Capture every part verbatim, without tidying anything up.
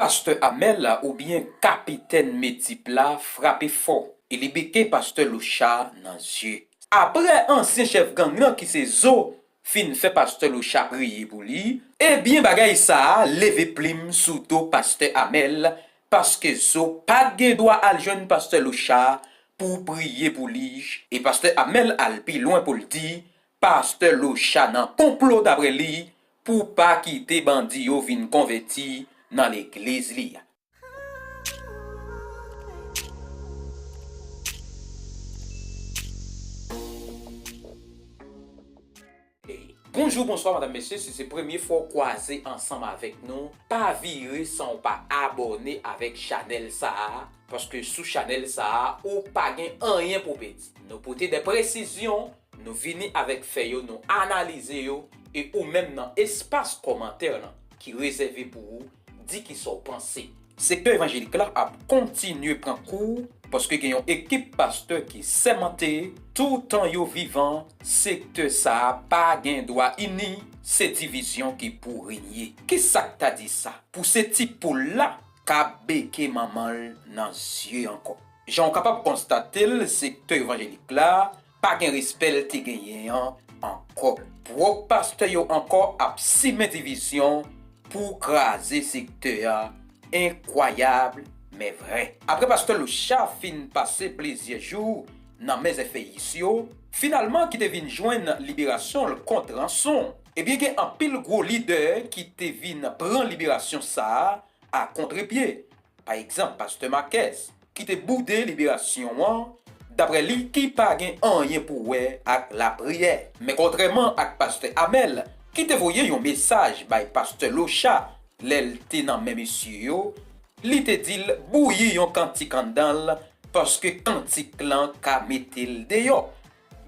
Pastè Amèl oubyen Kapitèn Medip la frape fò e li beke Pastè Locha nan zye. Apre ansyen chèf gang nan ki se Zo fin fè Pastè Locha priye pou li, ebyen bagay sa a leve plim sou do Pastè Amèl, paske Zo pa t gen dwa al jwenn Pastè Locha pou priye pou li, e Pastè Amèl al pi lwen pou l di, Pastè Locha nan konplo daprè li pou pa kite bandi yo vin konvèti nan legliz li a. Bonjou, bonswa, madanm, mesye, si se premye fwa w kwaze ansanm avèk nou, pa vire san w pa abòne avèk chanèl sa a, paske sou chanèl sa a, ou pa gen anyen pou pèdi. Nou pote de presizyon, nou vini avèk fè yo, nou analize yo, e ou menm nan espas kòmantè lan ki rezève pou ou, di kisa w panse. Sektè evanjelik la ap kontinye pran kou, paske gen yon ekip pastè ki sèmante, toutan yo vivan, sektè sa a pa gen dwa ini, se divizyon ki pou renye. Kisa k ta di sa pou se ti poul la k ap beke manman l nan zye ankò? Jan w kapab konstate l, sektè evanjelik la pa gen respè l te genyen an ankò. Pwòp pastè yo ankò ap simen divizyon pou kraze sektè a. Enkwayab, men vrè. Apre pastè Locha fin pase plizyè jou nan men zèfèyis yo, finalman ki te vin jwenn liberasyon l kont ranson, ebyen gen anpil gwo lidè ki te vin pran liberasyon sa a a kontrepye. Pa egzanp, pastè Makès, ki te boude liberasyon an, daprè li ki pa gen anyen pou wè ak lapriyè. Men kontrèman ak pastè Amèl, ki te voye yon mesaj bay pastè Locha lè l te nan men mesye yo, li te di l bouyi yon kantik anndan l, paske kantik lan ka mete l deyò.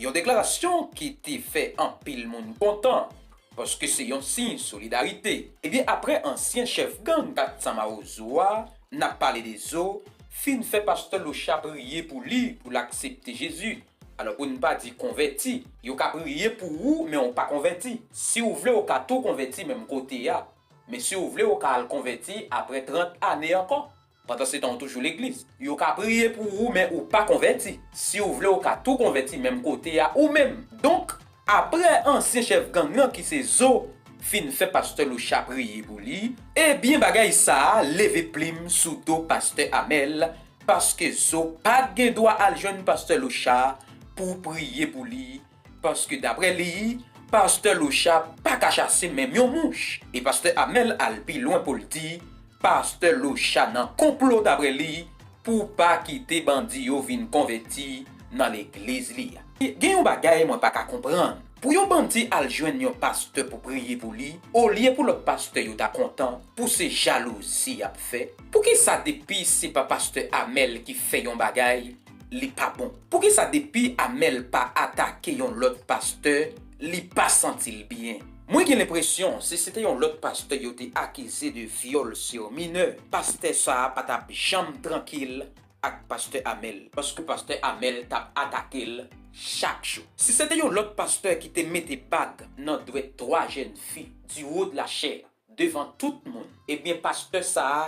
Yon deklarasyon ki te fè anpil moun kontan, paske se yon siy solidarite. Ebyen, apre ansyen chèf gang kat san Mawozo a, n ap pale de Zo, fin fè pastè Locha priye pou li pou l aksepte Jezi. Alò, pou n pa di konvèti, yo ka priye pou ou, men w pa konvèti. Si w vle, w ka tou konvèti menm kote a. Men si w vle, w ka al konvèti apre trant ane ankò. Pandansetan, w toujou legliz. Yo ka priye pou ou, men ou pa konvèti. Si w vle, w ka tou konvèti menm kote a ou menm. Donk, apre ansyen chèf gang nan ki se Zo fin fè pastè Locha priye pou li, ebyen bagay sa a leve plim sou do pastè Amèl, paske Zo pa t gen dwa al jwenn pastè Locha pou priye pou li, paske daprè li, pastè Locha pa ka chase menm yon mouch. E pastè Amèl al pi lwen pou l di, pastè Locha nan konplo daprè li pou pa kite bandi yo vin konvèti nan legliz li a. Gen yon bagay mwen pa ka konprann. Pou yon bandi al jwenn yon pastè pou priye pou li, olye pou lòt pastè yo ta kontan, pou se jalouzi y ap fè. Poukisa depi se pa pastè Amèl ki fè yon bagay, li pa bon? Poukisa depi Amèl pa atake yon lòt pastè, li pa santi l byen? Mwen gen lenpresyon, si se te yon lòt pastè yo te akize de vyòl sur minè, pastè sa a pa t ap janm trankil ak pastè Amèl, paske pastè Amèl t ap atake l chak jou. Si se te yon lòt pastè ki te mete bag nan dwèt twa jèn fi du haut de la chair, devan tout moun, ebyen pastè sa a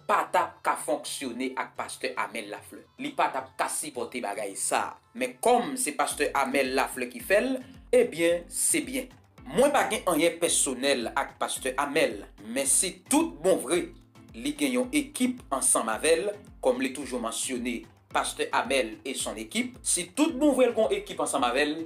pa t ap ka fonksyone ak pastè Amèl Laflè. Li pa t ap ka sipòte bagay sa a. Men kòm se pastè Amèl Laflè ki fè l, ebyen, se byen. Mwen pa gen anyen pèsonèl ak pastè Amèl, men si tout bon vre, li gen yon ekip ansanm avè l, kòm li toujou mansyone pastè Amèl et son équipe, si tout bon vre l gen yon ekip ansanm avè l,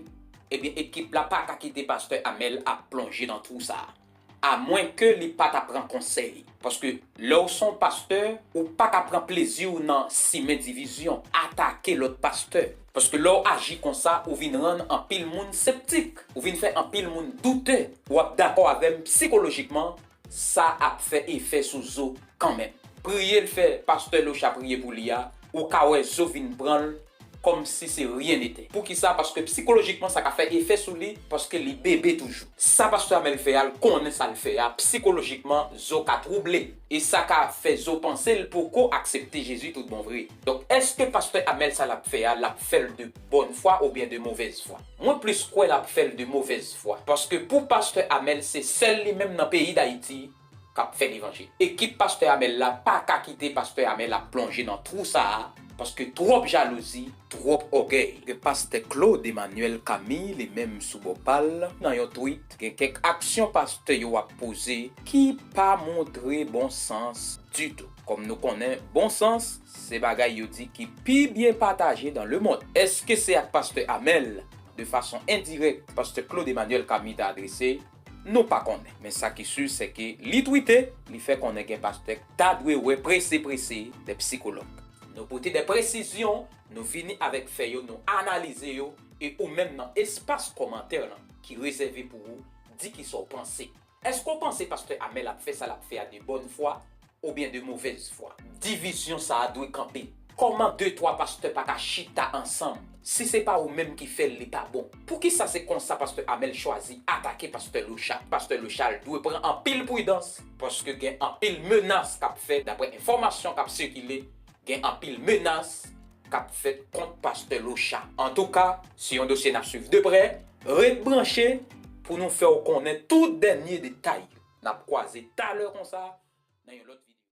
ebyen, ekip la pa ka kite pastè Amèl ap plonje nan twou sa a. Amwenke li pa ta pran konsèy. Paske lè w se yon pastè, ou pa ka pran plezi w nan simen divizyon, atake lòt pastè. Paske lè w aji konsa, ou vin rann anpil moun septik. Ou vin fè anpil moun doute. W ap dakò avè m, sikolojikman, sa ap fè efè sou Zo kanmenm. Priye l fè pastè Locha priye pou li a, ou ka wè Zo vin pran l kòmsi se ryen nete. Poukisa? Paske sikolojikman sa ka fè efè sou li, paske li bebe toujou. Sa pastè Amèl fè a, l konnen sa l fè a, sikolojikman Zo ka twouble. E sa ka fè Zo panse l poko aksepte Jezi tout bon vre. Donk, èske pastè Amèl sa l ap fè a, l ap fè l de bòn fwa oubyen de movèz fwa? Mwen plis kwè l ap fè l de movèz fwa. Paske pou pastè Amèl, se sèl li menm nan peyi Dayiti k ap fè levanjil. Ekip pastè Amel la pa ka kite pastè Amel ap plonje nan twou sa a, paske twòp jalouzi, twòp ògèy. Gen pastè Claude Emmanuel Camille, li menm sou bò pa l, nan yon tweet, gen kèk aksyon pastè yo ap poze ki pa montre bon sans ditou. Kòm nou konnen, bon sans, se bagay yo di ki pi byen pataje dans le monde. Èske se ak pastè Amel, de fason endirèk, pastè Claude Emmanuel Camille ta adrese? Nou pa konnen. Men sa ki si, se ke li twite, li fè konnen gen pastè k ta dwe wè prese prese de sikològ. Nou pote de presizyon, nou vini avèk fè yo, nou analize yo, e ou menm nan espas kòmantè lan ki rezève pou ou, di kisa w panse. Èske w panse pastè Amel ap fè sa l ap fè a de bòn fwa oubyen de movèz fwa? Divizyon sa a dwe kanpe. Kòman de twa pastè pa ka chita ansanm? Si se pa ou menm ki fè l, li pa bon. Poukisa se konsa pastè Amel chwazi atake pastè Locha? Pastè Locha dwe pran anpil pridans, paske gen anpil menas k ap fèt, daprè enfòmasyon k ap sikile, gen anpil menas k ap fèt kont pastè Locha. Antouka, se yon dosye n ap swiv de prè. Ret branche pou nou fè w konnen tout dènye detay. N ap kwaze talè konsa nan yon lòt videyo.